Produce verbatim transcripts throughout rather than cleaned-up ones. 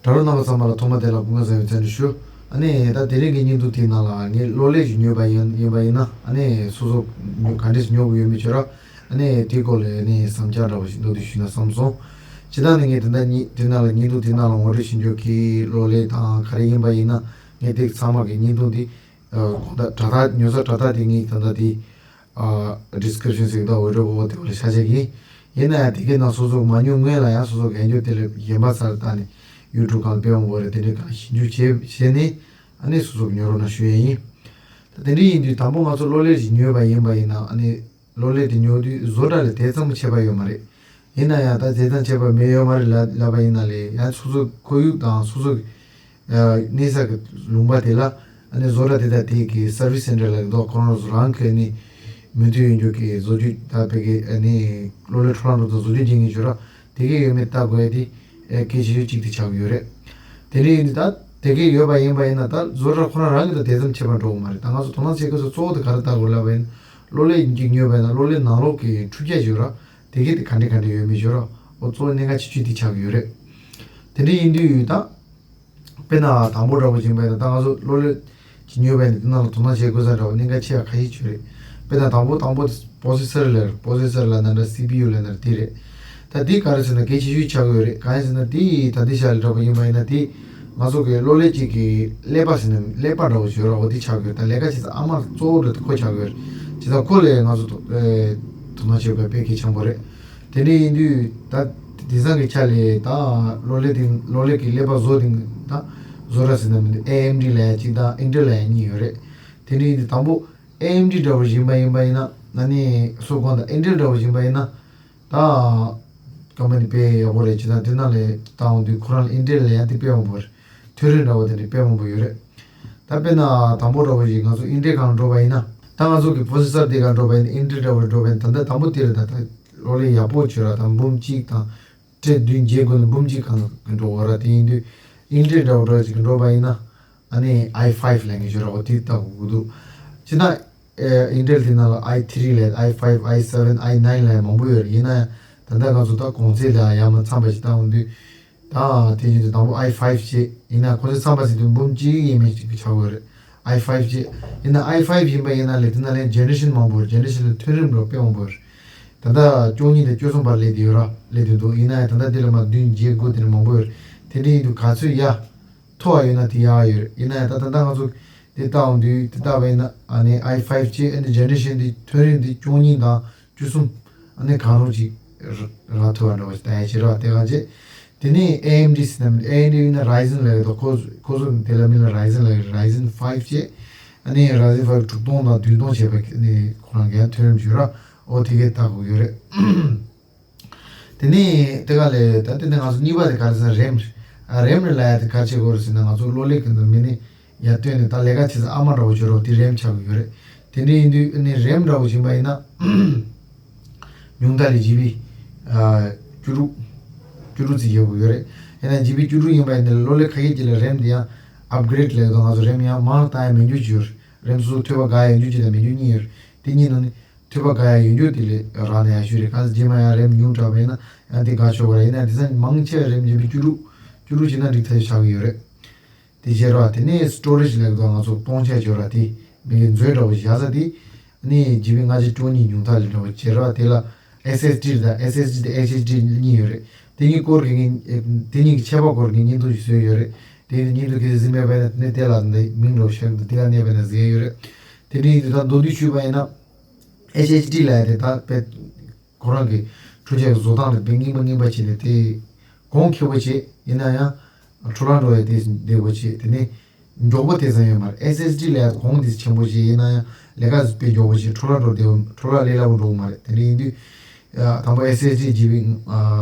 དྲ་གྲོགས་རྣམ་པ་ཚང་མ་ལ་ཐོག་མ་དེ་ལ་སྐུ་ཁམས་བཟང་བའི་འཚམས་འདྲི་ཞུ། ཨ་ནི་ད་དེ་རིང་གི་བརྙན་ཐུང་དེའི་ནང་ལ་ངས་གློག་ཀླད་ཅིག་ཉོས་པ་ཡིན་ཡིན་པ་ཡིན་ན། ཨ་ནི་སོ་སོ་ཉོ་ག་འདྲས་ཉོ་དགོས་ཡོད་མེད་ཅིག་ར། ཨ་ནི་དེའི་སྐོར་ལ་ཨ་ནི་བསམ་འཆར་འདྲ་བོ་ཞིག་མདོར་བསྡུས་ཞུས་ན་བསམ་སོང་། སྤྱིར་བཏང་ནི་ངས་དེ་འདྲ་ཉི་དེ་ནང་ལ་བརྙན་ཐུང་དེ་ནང་ལ་ངོ་སྤྲོད་བྱེད་འཇོག་གི་གློག་ཀླད་དང་ག་རེ་ཡིན་པ་ཡིན་ན། ངས་དེ་ཚང་མ་གི་བརྙན་ཐུང་དེ་དགོང་དག་དྲ་ཐག་ཉོ་ས་དྲ་ཐག་དེ་ངས་ད་ལྟ་དེ་ཨ་ཌིས་ཀི་རིབ་ཤན་ཟེར་གི་འདུག་འོ་འདྲ་འོ་དེ་བ་ལ་ཤ་ཆེ་གི། ཡིན་ན་ཡང་དེ་གའི་ནང་སོ་སོ་མ་ཉོ་སྔོན་ལ་ཡང་སོ་སོ་གི་ཡང་འཇོག་དེ་ལ་ཡན་པ་སར་བཏང་ནས་ཡུ་ཊུབ་སྒང་ལ་སྤེལ་འོང་བ་རེད། དེ་འདྲའི་སྒང་ཞིབ་འཇུག་བྱས་བྱས་ནས་ཨ་ནི་སོ་སོ་གི་ཉོ་རོགས་གནང་ཞུ་ཡས་ཡིན། ད་དེ་འདྲ་ཡིན་དུས་དང་པོ་ང་ཚོ་གློག་ཀླད་ཅིག་ཉོས་པ་ཡིན་པ་ཡིན་ན། ཨ་ནི་གློག་ཀླད་དེ་ཉོ་དུས་བཟོ་གྲྭ་ལ་དེ་ཙམ་ཁྱད་པར་ཡོད་མ་རེད། ཡིན་ན་ཡང་ད་དེ་ཙམ་ཁྱད་པར་མེད་ཡོད་མ་རེད་ལབ་ལབ་པ་ཡིན་ན་ལས་ཡང་སོ་སོ་ཁོར་ཡུག་དང་སོ་སོ་གནས་ས་གི་ལུང་པ་དེ་ལ་ཨ་ནི་བཟོ་གྲྭ་དེ་དང་དེ་གི་སར་བིས་སེན་ཊར་ལ་འདུག་ཁོ་རང་རང་གི་ནི་མུ་མཐུད་ཡོད་རྒྱུ་གི་བཟོ་བཅོས་ད་བོད་ཀྱི་ཨ་ནི་གློག་ཀླད་འཕྲོ་བརླག་འགྲོ་དང་བཟོ་བཅོས་བྱེད་མཁན་ཚོ་ར་དེ་གས་ཡོད་མེད་ལྟ་དགོས་ཡ་དེ་ཨེ་གལ་ཆེ་ཤོས་གཅིག་དེ་ཆགས་ཀྱི་ཡོད་རེད། དེ་འདྲ་ཡིན་དུས་ད་དེ་གས་ཡོད་པ་ཡིན་པ་ཡིན་ན་ད་བཟོ་གྲྭ་ཁོ་རང་རང་གི་ད་དེ་ཙམ་ཁྱད་པར་འགྲོ་གི་མ་རེད། ད་ང་ཚོ་དོ་སྣང་བྱེད་དགོས་ས་གཙོ་བོ་དེ་ག་རེ་ལྟ་དགོས་ལབ་པ་ཡིན་ན། གློག་ཀླད་ཡིན་གཅིག་ཉོས་པ་ཡིན་ན་གློག་ཀླད་ནང་ལོགས་ཀྱི་འཕྲུལ་ཆས་ཡོད་ར། དེ་གས་དེ་ག་འདྲ་ག་འདྲ་ཡོད་མེད་ཡོད་ར། འོ་གཙོ་བོ་གནད་འགག་ཆེ་ཤོས་དེ་ཆགས་ཀྱི་ཡོད་རེད། དེ་འདྲ་ཡིན་དུས་ད་དཔེར་ན་དང་པོ་འདྲ་པོ་ཅིག་ཡིན་པ་ཡིན་ན་ད་ང་ཚོ་གློག་ཀླད་ཅིག་ཉོས་པ་ཡིན་ན་དེ་ནང་ལ་དོ་སྣང་བྱེད་དགོས་ས་འདྲ་པོ་གནད་འགག་ཆེ་བ་ཁ་ཤས་ཅིག་ཡོད་རེད། དཔེར་ན་དང་པོ་དང་པོ་པོ་སེ་སར་ལབ་པོ་སེ་སར་ལབ་ན་འདྲ་སི་པི་ཡུ་ལབ་ན་འདྲ་དེ་རེད། ད་དེ་ག་རེ་ཟེར་ན་གལ་ཆེ་ཤོས་ཆགས་ཀྱི་ཡོད་རེད། གང་ཡིན་ཟེར་ན་དེ་ད་ལྟའི་ཆ་ལ་འདྲ་པོ་ཡིན་པ་ཡིན་ན་དེ་ང་ཚོ་གི་གློག་ཀླད་ཅིག་གི་ཀླད་པ་ཟེར་ན་ཀླད་པ་འདྲ་པོ་ཅིག་ཡོད་ར། འོ་དེ་ཆགས་ཀྱི་ཡོད་རེད། ད་ལས་ཀ་བྱེད་ས་ཨ་མ་གཙོ་བོ་འདྲ་ཁོ་ཆགས་ཀྱི་ཡོད་རེད། བྱས་ཙང་ཁོ་ལ་ང་ཚོ་དོ་ཨེ་དོ་སྣང་བྱེད་དགོས་དཔེ་གལ་ཆེན་པོ་རེད། དེ་འདྲ་ཡིན་དུས་ད་དེང་སང་གི་ཆ་ལ་ད་གློག་ཀླད་དེ་གློག་ཀླད་ཀྱི་ཀླད་པ་བཟོ་དེ་ད་བཟོ་གྲྭ་ཟེར་ན་མི་འདུག་ཨེ་ཨེམ་ཌི་ལབ་ཡ་གཅིག་དང་ཨིན་ཊེལ་ལབ་ཡ་གཉིས་ཡོད་རེད། དེ་འདྲ་ཡིན་དུས་དང་པོ་ཨེ་ཨེམ་ཌི་འདྲ་པོ་ཡིན་པ་ཡིན་པ་ཡིན་ན་ཨ་ནི་སོ་དགོང་དང་ཨིན་ཊེལ་འདྲ་པོ་ཡིན་པ་ཡིན་ན་ད་ཀམ་པ་ནི་དཔེ་ཡག་པོ་རེད། བྱས་ཙང་དེ་ནང་ལ་བཏང་འོང་དུས་ཁོ་རང་ལ་ཨིན་ཊེལ་ལབ་ཡ་དེ་དཔེ་མང་པོ་རེད། ཐོན་རིམ་འདྲ་པོ་དེ་འདྲ་དཔེ་མང་པོ་ཡོད་རེད། ད་དཔེར་ན་དང་པོ་འདྲ་པོ་ཞིག་ང་ཚོ་ཨིན་ཊེལ་སྒང་འགྲོ་བ་ཡིན་ན། ད་ང་ཚོ་གི་པོ་སེ་སར་དེ་སྒང་འགྲོ་བ་ཡིན་ན་ཨིན་ཊེལ་འདྲ་པོ་འགྲོ་བ་ཡིན་ན་ད་ལྟ་དང་པོ་དེ་རེད། ད་ད་གློག་ཀླད་ཡག་པོ་བྱོས་ར་ད་འབུམ་གཅིག་དང་སྤྲེལ་བདུན་བརྒྱད་དགུ་ནས་འབུམ་གཅིག་སྒང་འགྲོ་བ་ར། དེ་ཡིན་དུས་ཨིན་ཊེལ་འདྲ་པོ་འདྲ་ཞིག་འགྲོ་བ་ཡིན་ན་ཨ་ནི་ཨའི་ཕའིབ་ལབ་མཁན་བྱོས་ར། འོ་དེ་ལྟ་དགོས་ཀྱི་འདུག་བྱས་ན་ཨིན་ཊེལ་དེ་ནང་ལ་ཨའི་ཐི་རི་ལབ་ཨའི་ཕའིབ་ཨའི་སེ་བེན་ཨའི་ནའིན་ལབ་མང་པོ་ཡོད་རེད། ཡིན་ན་ཡང་ད་ལྟ་ང་ཚོ་ད་གོང་ཚད་ལ་ཡར་མར་འཚམས་པ་ཞིག་བཏང་འོང་དུས། ད་དེ་བཞིན་དུ་དང་པོ་ཨའི་ཕའིབ་བྱས་ཡིན་ན་གོང་ཚད་འཚམས་པ་ཟེར་དུས་འབུམ་གཅིག་ཡས་མས་ཅིག་ཆགས་ཀྱི་ཡོད་རེད། ཨའི་ཕའིབ་བྱས་ཡིན་ན་ཨའི་ཕའིབ་ཡིན་པ་ཡིན་ན་ལས་དེ་ནང་ལས་ཇེ་ནེ་རེ་ཤན་མང་པོ་རེད། ཇེ་ནེ་རེ་ཤན་ལ་ཐོན་རིམ་འདྲ་དཔེ་མང་པོ་རེད། ད་ལྟ་བཅུ་གཉིས་དང་བཅུ་གསུམ་བར་སླེབས་བསྡད་ཡོད་ར་སླེབས་བསྡད་འདུག་ཡིན་ན་ཡང་ད་ལྟ་འདི་ལ་མར་བདུན་བརྒྱད་དགུ་དེ་འདྲ་མང་པོ་ཡོད་རེད། དེ་འདྲ་ཡིན་དུས་ག་ཚོད་ཡར་མཐོ་བ་ཡོད་ན་དེ་ཡག་ཡོད་རེད། ཡིན་ན་ཡང་ད་ད་ལྟ་ང་ཚོ་དེ་ལྟ་འོང་དུས་དེ་ལྟ་བས་ན་ཨ་ནི་ཨའི་ཕའིབ་བྱས་ཨ་ནི་ཇེ་ནེ་རེ་ཤན་དེ་ཐོན་རིམ་དེ་བཅུ་གཉིས་དང་བཅུ་གསུམ་ཨ་ནི་གང་རུང་ཅིག་རག་ཐུབ་པ་འདྲ་བོ་ཞིག་ད་ཡ་བྱེད་རོགས་དེ་གང་བྱེད། དེ་ནས་ཨེ་ཨེམ་ཌི་ཟེར་ན་ཨེ་ཨེམ་ཌི་ཡིན་ན་རའི་ཛན་ལབ་ཡོད་དོ། ཁོ་ཁོ་ཚོ་དེ་ལ་མིང་ལ་རའི་ཛན་ལབ་ཡོད། རའི་ཛན་ཕའིབ་བྱས་ཨ་ནི་རའི་ཛན་ཕའིབ་དྲུག་སྟོང་དང་བདུན་སྟོང་བྱས་པ་ནི་ཁོ་རང་གི་ཡང་ཐོན་རིམ་བྱོས་ར། འོ་དེ་གས་ལྟ་དགོས་ཡོད་རེད། དེ་ནས་དེ་ག་ལས་ད་དེ་ནས་ང་ཚོ་གཉིས་པ་དེ་ག་རེ་ཟེར་ན་རེམ་རེད། ཨ་རེམ་རེད་ལབ་ཡ་དེ་ག་རེ་བྱེད་དགོས་རེད་ཟེར་ན་ང་ཚོ་གློག་ཀླད་ཀྱི་འདི་མི་ནི་ཡར་བཏོན་ནས་ད་ལས་ཀ་བྱེད་ས་ཨ་མ་འདྲ་བོ་བྱོས་རོགས་དེ་རེམ་ཆགས་ཀྱི་ཡོད་རེད། དེ་འདྲ་ཡིན་དུས་ཨ་ནི་རེམ་འདྲ་བོ་བྱིན་པ་ཡིན་ན་ཉུང་མཐའ་ལ་ཇི་བི་ཨ་བཅུ་དྲུག་བཅུ་དྲུག་ཙམ་ཡོད་དགོས་ཡོད་རེད། ཡིན་ན་ཇི་བི་བཅུ་དྲུག་ཡིན་པ་ཡིན་ན་གློག་ཀླད་ཁ་ཤས་ཅིག་ལ་རེམ་དེ་ཡང་ཨབ་གྷི་རེད་ལབ་ཡོད་དོ། ང་ཚོ་རེམ་ཡང་མང་བཏང་ཡ་མེད་རྒྱུ་ཅིག་ཡོད་རེད། རེམ་སོ་སོ་ཐོད་པ་འགག་ཡ་ཡོད་རྒྱུ་ཅིག་དང་མེད་རྒྱུ་གཉིས་ཡོད་རེད། དེ་གཉིས་ནང་ནས་ཐོད་པ་འགག་ཡ་ཡོད་རྒྱུ་དེ་ལས་རག་ན་ཡག་ཤོས་རེད། གང་ཟེར་རྗེས་མ་ཡང་རེམ་ཉུང་དྲགས་པ་ཡིན་ན་ཡང་དེ་འགག་ཆོག་གི་རེད། ཡིན་ན་དེང་སང་མང་ཆེ་བ་རེམ་ཇི་བི་བཅུ་དྲུག་བཅུ་དྲུག་བྱས་ན་འགྲིག་ཐག་ཆོད་ཆགས་ཀྱི་ཡོད་རེད། དེ་བྱས་ར་དེ་ནས་སི་ཊོ་རེཇ་ལབ་དུས་ང་ཚོ་གཏོང་ཆ་བྱོས་ར་དེ་མི་གི་མཛོད་འདྲ་བོ་བཞག་ས་དེ་ནས་ཇི་བི་ལྔ་བཅུ་གྲངས་གཉིས་ཉུང་མཐའ་ལས་འདྲ་བོ་བྱས་ར། དེ་ལ་ཨེས་ཨེས་ཌི་དང་ཨེས་ཨེས་ཌི་དང་ཨེཆ་ཨེཆ་ཌི་གཉིས་ཡོད་རེད། དེ་གཉིས་སྐོར་གྱི་ངས་དེ་གཉིས་ཀྱི་ཁྱད་པར་སྐོར་གྱི་བརྙན་ཐུང་ཞིག་བཟོས་ཡོད་རེད། དེ་ནས་བརྙན་ཐུང་གལ་སྲིད་གཟིགས་མེད་པ་ཡིན་ན་དེ་ནས་དེ་ལ་འདི་མིང་འདྲ་བོ་ཤར་འདུག་དེ་ག་གནས་པ་ཡིན་ན་གཟིགས་ཡ་ཡོད་རེད། དེ་འདྲ་ཡིན་དུས་ད་མདོར་བསྡུས་ཞུས་པ་ཡིན་ན། ཨེཆ་ཨེཆ་ཌི་ལབ་ཡ་དེ་ད་དཔེ་ཁོ་རང་གི་འཕྲུལ་ཆས་ཀྱི་བཟོ་སྟངས་དེ་དཔེ་རྙིང་པ་རྙིང་པ་བྱས་ནས་དེ་གོང་ཁེ་པོ་བྱས་ཡིན་ན་ཡང་འཕྲོ་བརླག་འགྲོ་ཡ་དེ་བདེ་པོ་བྱས། དེ་ནས་མགྱོགས་པོ་དེ་ཙམ་ཡོད་མ་རེད། ཨེཆ་ཨེཆ་ཌི་ལབ་ཡ་གོང་དེ་ཆེན་པོ་བྱས་ཡིན་ན་ཡང་ལས་ཀ་དཔེ་མགྱོགས་པོ་བྱས། འཕྲོ་བརླག་འགྲོ་བདེ་པོ་འཕྲོ་བརླག་ལས་སླ་པོ་འགྲོ་གི་མ་རེད། དེ་འདྲ་ཡིན་དུས་ཡ་དང་པོ་ཨེཆ་ཨེཆ་ཌི་ཇི་བི་ལྔ་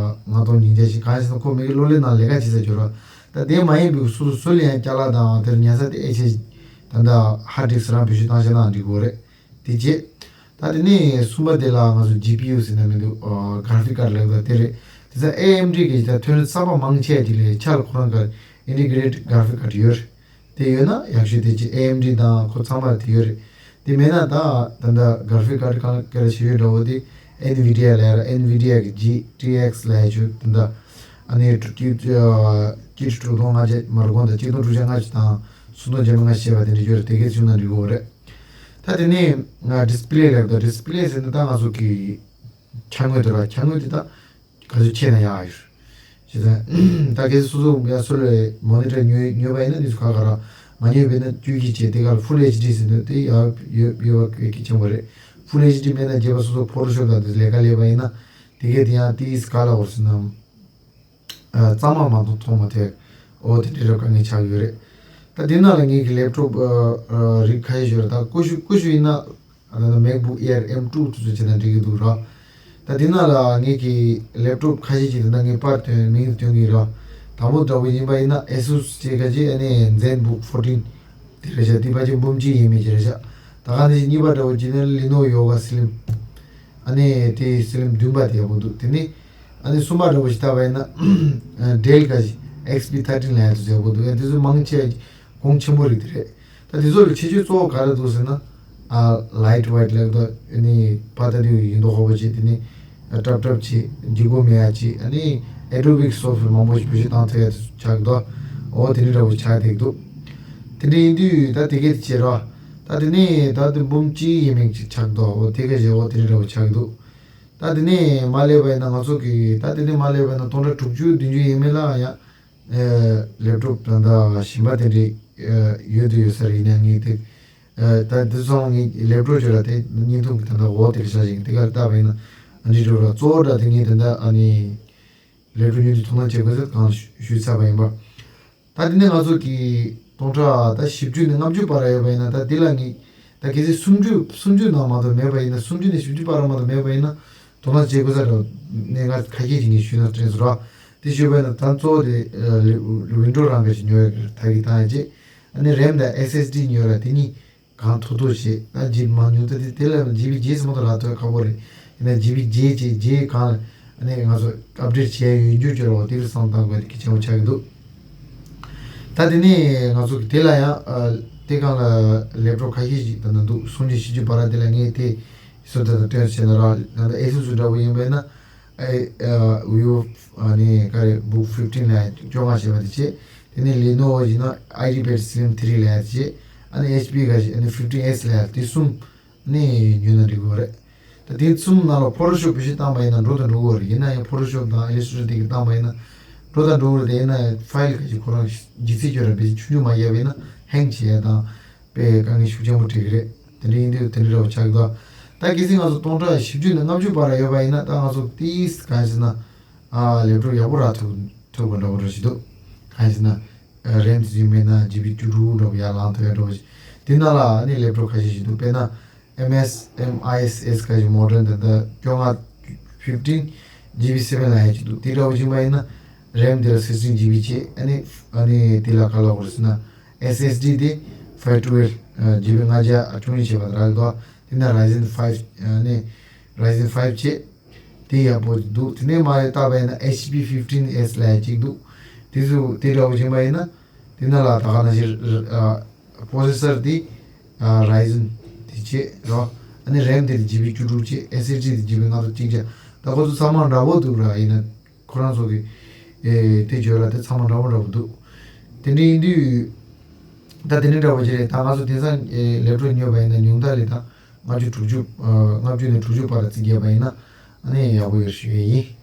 སྟོང་ཉིས་བརྒྱ་ཞིག་གང་ཡིན་ཟེར་ན་ཁོ་མི་གི་གློག་ཀླད་ནང་ལས་ཀ་བྱེད་ས་འགྱུར་བ་ད་དེ་མ་ཡིན་པའི་སོ་སོ་སོ་ལ་ཡང་ཅ་ལག་དང་དེར་ཉར་ས་དེ་ཨེཆ་ཨེཆ་ཌི་ད་ལྟ་ཧར་ཌི་སི་རང་བེད་སྤྱོད་བཏང་བྱས་ན་འགྲིག་གི་རེད། དེ་རྗེས། ད་དེ་ནས་གསུམ་པ་དེ་ལ་ང་ཚོ་ཇི་པི་ཡུ་ཟེར་ན་མི་འདུག་ཨ་གྷ་ར་ཕིག་ཀར་ལབ་ད་དེ་རེད། དེ་ཚོ་ཨེ་ཨེམ་ཌི་གི་ད་ཐོན་རིམ་གསར་པ་མང་ཆེ་དེ་ལས་ཆ་ལ་ཁོ་རང་ག་ཨིན་ཊི་གྷི་རེ་ཊི་གྷ་ར་ཕིག་ཀར་ཡོད་རེད། དེ་ཡོད་ན་ཡག་ཤོས་དེ་ཅི་ཨེ་ཨེམ་ཌི་དང་ཁོ་ཚང་མ་དེ་ཡོད་རེད། དེ་མེད་ན་ད་ད་ད་གྷ་ར་ཕིག་ཀར་གང་ག་རེ་ཞིག་ཡོད་འདྲ་བོ་དེ་ཨེན་ཝི་ཌི་ཡ་ལབ་ཡ་ར། ཨེན་ཝི་ཌི་ཡ་གི་ཇི་ཊི་ཨེག་སི་ལབ་ཡ་ཅིག་ད་ད་ ཨ་ནི་ཀི་ཀི་ཀི་དྲུག་སྟོང་ལྔ་བརྒྱ་མར་གོང་དང་གཅིག་སྟོང་དྲུག་བརྒྱ་ལྔ་བཅུ་དང་སུམ་སྟོང་བརྒྱ་མེད་ལྔ་བཅུ་བྱས་པ་དེ་འདྲ་ཡོད་རེད། དེ་གས་བྱུང་ན་འགྲིག་གི་རེད། ད་དེ་ནས་ང་ཌི་སི་པི་ལེ་ལབ་དང་། ཌི་སི་པི་ལེ་ཟེར་ན་ད་ང་ཚོ་གི་འཁྱག་དངོས་དེ་ར། འཁྱག་དངོས་དེ་ད་ག་ཚོད་ཆེ་ན་ཡག་ཡོད། ཇི་ལྟར་ད་གལ་སྲིད་སོ་སོ་ཡང་སོ་ལས་མོ་ནི་ཊར་ཉོས་ཉོས་པ་ཡིན་ན་དེ་ཚོ་ག་ག་ར་མ་ཉོས་པ་ཡིན་ན་བཅུ་གཅིག་བྱས། དེ་ག་ལ་ཕུལ་ཨེཆ་ཌི་ཟེར་འདུག་དེ་ཡང་ཡོད་ཡོད་པ་གལ་ཆེན་པོ་རེད། ཕུལ་ཨེཆ་ཌི་མེད་ན་རྗེས་མ་སོ་སོ་ཕོ་ཊོ་ཤོབ་དང་དེ་ལས་ཀ་ལས་པ་ཡིན་ན་དེ་གས་དེ་ཡང་དེ་ཨིས་ག་ལ་འོར་ཟེར་ན། ཨ་གཙང་མ་མ་གཏོགས་མཐོང་མ་ཐུབ། འོ་དེ་འདྲའི་རབ་དཀའ་ངལ་ཆགས་ཡོད་རེད། ད་དེ་ནང་ལ་ངེད་ཀྱི་ལེབ་ཊོབ་ཨ་ཨ་རིགས་ཁ་ཤས་ཡོད་རེད། ད་ཀུ་ཤུ་ཀུ་ཤུ་ཡིན་ན་ཨ་ད་ལྟ་མེག་བུག་ཨེར་ཨེམ་ཊུ་དེ་ཚོ་བྱས་ན་འགྲིག་གི་འདུག་ར། ད་དེ་ནང་ལ་ངེད་ཀྱི་ལེབ་ཊོབ་ཁ་ཤས་ཅིག་ད་ལྟ་ངས་པར་ཐོན་མིང་དུ་སྟོན་གྱི་ར། དང་པོ་འདྲ་བོ་ཡིན་པ་ཡིན་ན་ཨེ་སུས་ཅེས་ཁ་ཅིག་ཨ་ནི་ཛེན་བུག་ཕོར་ཊིན་དེ་རེད་ཤག་དེ་ཕལ་ཆེར་འབུམ་གཅིག་ཡས་མས་ཅིག་རེད་ཤག་ད་ག་ནང་བཞིན་གཉིས་པ་འདྲ་བོ་བྱས་ན་ལི་ནོ་ཡོ་ག་སི་ལིམ། ཨ་ནི་དེ་སི་ལིམ་བདུན་པ་དེ་ཡག་པོ་འདུག་དེ་ནི་ཨ་ནི་གསུམ་པ་འདྲ་བོ་ཞིག་བལྟས་པ་ཡིན་ན་ཌེལ་ག་ཞིག་ཨེགས་པི་ཐར་ཊིན་ལབ་ཡག་དེ་ཚོ་ཡག་པོ་འདུག་ཨ་དེ་ཚོ་མང་ཆེ་གོང་ཆེན་པོ་རིགས་དེ་རེད། ད་དེ་ཚོ་ལ་ཁྱད་ཆོས་གཙོ་བོ་ག་རེ་འདུག་ཟེར་ན། ཨ་ལའིཊ་ཝེ་ཊི་ལབ་དང་། ཨ་ནི་ཕར་ལྟ་དུས་ཡིན་མདོག་ཁ་པོ་བྱས། དེ་ནི་ཀྲབ་ཀྲབ་བྱས། འཇིགས་པོ་མེད་ཡག་བྱས། ཨ་ནི་ཨེ་ཌོ་བི་སོཕ་ཊི་མང་པོ་ཞིག་བེད་སྤྱོད་བཏང་ཐུབ་ཡག་ཆགས་འདུག་འོ་དེ་འདྲ་འདྲ་བོ་ཆགས་བསྡད་འདུག་དེ་འདྲ་ཡིན་དུས་ད་དེ་གས་དེ་བྱས་ར། ད་དེ་ནས་ད་དེ་འབུམ་གཅིག་ཡས་མས་ཅིག་ཆགས་འདུག་འོ་དེ་གས་བྱས། འོ་དེ་འདྲ་འདྲ་བོ་ཆགས་འདུག་ད་དེ་ནས་མར་སླེབས་པ་ཡིན་ན་ང་ཚོ་གི་ད་དེ་ནས་མར་སླེབས་པ་ཡིན་ན་སྟོང་ཕྲག་དྲུག་ཅུ་བདུན་ཅུ་ཡས་མས་ལ་ཡང་ལེབ་ཊོབ་ད་ལྟ་གཞན་པ་དེ་འདྲའི་ཡོད་དུ་ཡོད་ས་རེད། ཡིན་ན་ངས་དེ་ད་དེ་ཚོ་ངས་ལེབ་ཊོབ་བརྗོད་ལ་དེ་བརྙན་ཐུང་གི་ད་ལྟ་འོག་དེར་བཞག་ཅིང་དེ་གར་བལྟས་པ་ཡིན་ན་འགྲིག་འགྲོ་ར། གཙོ་བོ་འདྲ་དེ་ངས་ད་ལྟ་ཨ་ནི་ལེབ་ཊོབ་ཉོ་དུས་དོ་སྣང་བྱེད་དགོས་ཚུལ་གང་ཞུས་ཚར་བ་ཡིན་པ། ད་དེ་ནས་ང་ཚོ་གི་སྟོང་ཕྲག་ད་བཞི་བཅུ་ནས་ལྔ་བཅུ་བར་ཡོད་པ་ཡིན་ན། ད་དེ་ལ་ངས་ད་གལ་སྲིད་སུམ་ཅུ་སུམ་ཅུ་ནང་མ་གཏོགས་མེད་པ་ཡིན་ན། སུམ་ཅུ་ནས་བཞི་བཅུ་བར་མ་གཏོགས་མེད་པ་ཡིན་ན་དོ་སྣང་བྱེད་དགོས་ས་འདྲ་བོ་གནད་འགག་ཁ་ཤས་ཅིག་ངས་ཞུས་ན་དྲན་སོང་ར། དེ་ཞུས་པ་ཡིན་ན་ད་གཙོ་བོ་དེ་ཝིན་ཌོ་རང་གི་ཞིག་ཉོ་ཡག་གི་ཐག་གིས་བཏང་ཡག་བྱས། ཨ་ནི་རེམ་དང་ཨེསི་ཨེསི་ཌི་ཉོ་ར། དེ་གཉིས་གང་ཐུབ་ཐུབ་བྱེད། ད་ཇི་མང་ཉུང་ད་དེ་དེ་ལ་ཇི་བི་བརྒྱད་ཙམ་མ་གཏོགས་རག་ཐུབ་ཁག་པོ་རེད། ཡིན་ན་ཇི་བི་བརྒྱད་ཅིག་བརྒྱད་གང་ཨ་ནི་ང་ཚོ་ཨབ་ཌེཊ་བྱས་ཡོད་རྒྱུ་བྱོས་རོགས། དེ་ལ་བསམ་བཏང་དགོས་དེ་གལ་ཆེན་པོ་ཆགས་ཀྱི་འདུག་ད་དེ་ནས་ང་ཚོ་གི་དེ་ལ་ཡང་ཨ་དེ་སྒང་ལ་ལེབ་ཊོབ་ཁ་ཤས་ཤིག་ད་ནང་འདུག་སུམ་ཅུ་བཞི་བཅུ་བར་དེ་ལ་ངས་དེ་སུ་ད་ད་སྟོན་བྱས་ན་ར། ད་ད་ཨེ་སུ་སུ་འདྲ་བོ་ཡིན་པས་ན་ཨེ་ཨ་ཝི་ཝོ་ཨ་ནི་ག་རེ་བུག་ཕིབ་ཊིན་ལབ་ཡག་བཅོ་ལྔ་བྱས་པ་དེ་བྱས། དེ་ནས་ལི་ནོ་ཝོ་ཡིན་ན་ཨའི་པེཌ་སི་ལིམ་ཐི་རི་ལབ་ཡག་དེ་བྱས། ཨ་ནི་ཨེཆ་པི་ག་ཞིག་ཨ་ནི་ཕིབ་ཊིན་ཨེས་ལབ་ཡག་དེ་གསུམ་ནས་ཉོས་ན་འགྲིག་གི་རེད། ད་དེ་གསུམ་ནང་ལ་ཕོ་ཊོ་ཤོབ་བེད་སྤྱོད་བཏང་པ་ཡིན་ན་འགྲོ་དང་འགྲོ་གི་རེད། ཡིན་ན་ཡང་ཕོ་ཊོ་ཤོབ་དང་ཨི་ལས་སི་ཊྲེ་ཊར་དེ་གི་བཏང་པ་ཡིན་ན་འགྲོ་དང་འགྲོ་གི་རེད། དེ་ཡིན་ན་ཡང་ཕའིལ་ག་ཅིག་ཁོ་རང་ལྗིད་ཚད་སྐྱོ་ར་བེད་ཆུང་ཆུང་མ་བརྒྱབ་པ་ཡིན་ན་ཧེང་བྱེད་ཡ་དང་དཔེ་དཀའ་ངལ་ཤུགས་ཆེན་པོ་འཕྲད་ཀྱི་རེད། དེ་འདྲ་ཡིན་དུས་དེ་འདྲ་འདྲ་བོ་ཆགས་ཀྱི་འདུག་ད་གལ་སྲིད་ང་ཚོ་སྟོང་ཕྲག་བཞི་བཅུ་ནས་ལྔ་བཅུ་བར་ཡོད་པ་ཡིན་ན་ད་ང་ཚོ་ཏིས་གང་ཞིག་ན་ཨ་ལེབ་ཊོབ་ཡག་པོ་རག་ཐུབ་ཐུབ་པ་འདྲ་བོ་འདྲ་ཞིག་འདུག་གང་ཞིག་ན་རེམ་དེ་ཚོ་མེད་ན་ཇི་བི་བཅུ་དྲུག་འདྲ་བོ་ཡར་ལངས་ཐུབ་ཡ་འདྲ་བོ་ཞིག་དེ་ནང་ལ་ཨ་ནི་ལེབ་ཊོབ་ཁ་ཤས་ཤིག་འདུག་དཔེར་ན། ཨེམ་ཨེས་ཨེམ་ཨའི་ཨེས་ཨེས་ག་ཞིག་མོ་ཌལ་དེ་འདྲ་བཅོ་ལྔ་ཕིབ་ཊིན་ཇི་བི་སེ་ཝེན་ལབ་ཡག་ཅིག་འདུག་དེ་འདྲ་བོ་ཡིན་པ་ཡིན་ན་རེམ་དེ་ལ་སིག་སི་ཊིན་ཇི་བི་བྱས། ཨ་ནི་ཨ་ནི་དེ་ལ་ག་ལབ་དགོས་རེད་ཟེར་ན་ཨེསི་ཨེསི་ཌི་དེ་ཕའིབ་ཊུ་ཝེལ་ཇི་བི་ལྔ་བརྒྱ་བཅུ་གཉིས་བྱས་པ་རག་འདུག་དེ་ན་རའི་ཛེན་ཕའིབ། ཨ་ནི་རའི་ཛེན་ཕའིབ་བྱས། དེ་ཡག་པོ་འདུག་དེ་ནས་མར་བལྟས་པ་ཡིན་ན་ཨེཆ་པི་ཕིབ་ཊིན་ཨེས་ལབ་ཡག་ཅིག་འདུག་དེ་ཚོ་དེ་འདྲ་བོ་ཡིན་པ་ཡིན་ན། དེ་ནང་ལ་ད་ག་ནང་བཞིན་ཨ་པོ་སེ་སར་དེ་ཨ་རའི་ཛེན་དེ་བྱས་རོ། ཨ་ནི་རེམ་དེ་ཇི་བི་བཅུ་དྲུག་བྱས། ཨེསི་ཨེསི་ཌི་དེ་ཇི་བི་ལྔ་བཅུ་གཅིག་བྱས། ད་ཁོ་ཚོ་ཚང་མ་འདྲ་བོ་འདུག་ར། ཡིན་ན་ཁོ་རང་ཚོ་གི་ཨེ་དེ་བརྗོད་ལ་དེ་ཚང་མ་འདྲ་བོ་འདྲ་བོ་འདུག་དེ་འདྲ་ཡིན་དུས་ད་དེ་འདྲ་འདྲ་བོ་ཅིག་རེད། ད་ང་ཚོ་དེང་སང་ཨེ་ལེབ་ཊོབ་ཉོས་པ་ཡིན་ན་ཉུང་མཐའ་ལ་ད་ལྔ་བཅུ་དྲུག་ཅུ་ཨ་ལྔ་བཅུ་ནས་དྲུག་ཅུ་བར་རྩིས་རྒྱག་པ་ཡིན་ན་ཨ་ནི་ཡག་པོ་ཡོད་ཞུ་ཡས་ཡིན།